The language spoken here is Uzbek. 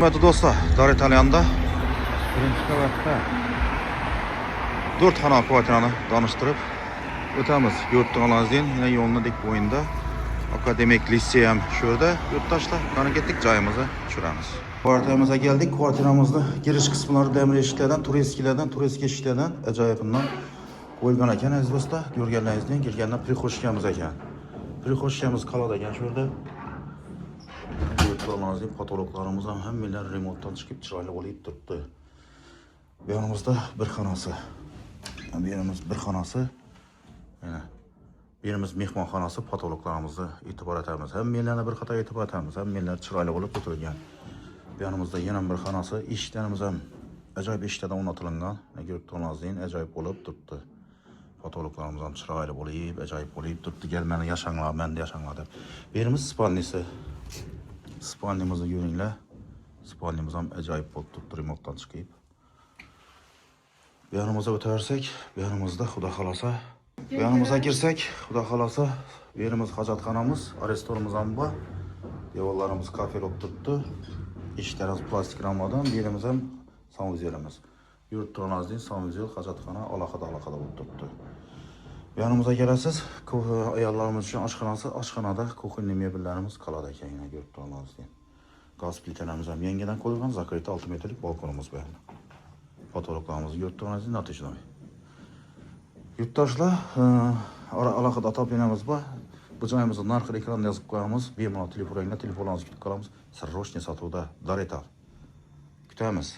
Hörmətli dostlar, Dar İtalyanda birinci qabatda 4 xana kvartiranı danışdırıb ötəmiz. Gördüyünüzdən yine yoluna dik boyunda akademik liseyam şurada yurttaşlar. Qani getdik cayımızı düşürəmiz. Kvartiramıza geldik. Kvartiramızda giriş kısımları demir eşiklerden, turistkilerden, turist eşiklerden acayibinden qo'yilgan ekan, aziz do'stlar. Ko'rganlaringizdan kirganda прихожка miz ekan. Прихожка miz qalada ekan shu yerda. Ko'rib потолок larimiz ham hammalari remontdan chiqib chiroyli bo'lib turibdi. Bu yonimizda bir xonasi. Bu yerimiz bir xonasi. Mana bu yerimiz mehmonxonasi, потолок larimizni e'tibor etamiz. Hammalarni bir qator e'tibor etamiz. Hammalari chiroyli bo'lib o'tirilgan. Bu yonimizda yana bir xonasi. Eshiklarimiz ham ajoyib eshiklardan o'rnatilgan. Mana ko'rib turganingizdek ajoyib bo'lib turibdi. Потолок larimiz ham chiroyli bo'lib, ajoyib bo'lib turibdi. Gel meni yashanglar, menda yashanglar deb. Bu yerimiz спальни si. Спальни mizni ko'ringlar. Спальни miz ham ajoyib bo'lib turibdi remontdan chiqib. Bu yonimizga o'taversak, bu yonimizda xudo xolasa, bu yonimizga kirsak, xudo xolasa, bu yerimiz hojatxonamiz, restorimiz ham bor. Devorlarimiz kafel bo'lib turibdi. Eshiklarimiz plastik ramadan, bu yerimiz ham санузел imiz. Yurib turganingizdan санузел, hojatxona alohida alohida bo'lib turibdi. Bu yonimizga kelasiz, ayollarimiz uchun oshxonasi, oshxonada кухонный mebellarimiz qoladi ekan, yana ko'rib turganingizdek. Gaz plitalarimiz ham yangidan qo'yilgan, закрытый 6 metrlik balkonimiz bu yerda. Потолок larimizni ko'rib turganingizdek натяжной. Yurtdoshlar, alohida отопление miz bor. Bu joyimizni narxini ekranda yozib qo'yamiz. Bemalol telefoninglar, telefonlarimizni kutib qolamiz. Срочный sotuvda Darital. Kutamiz.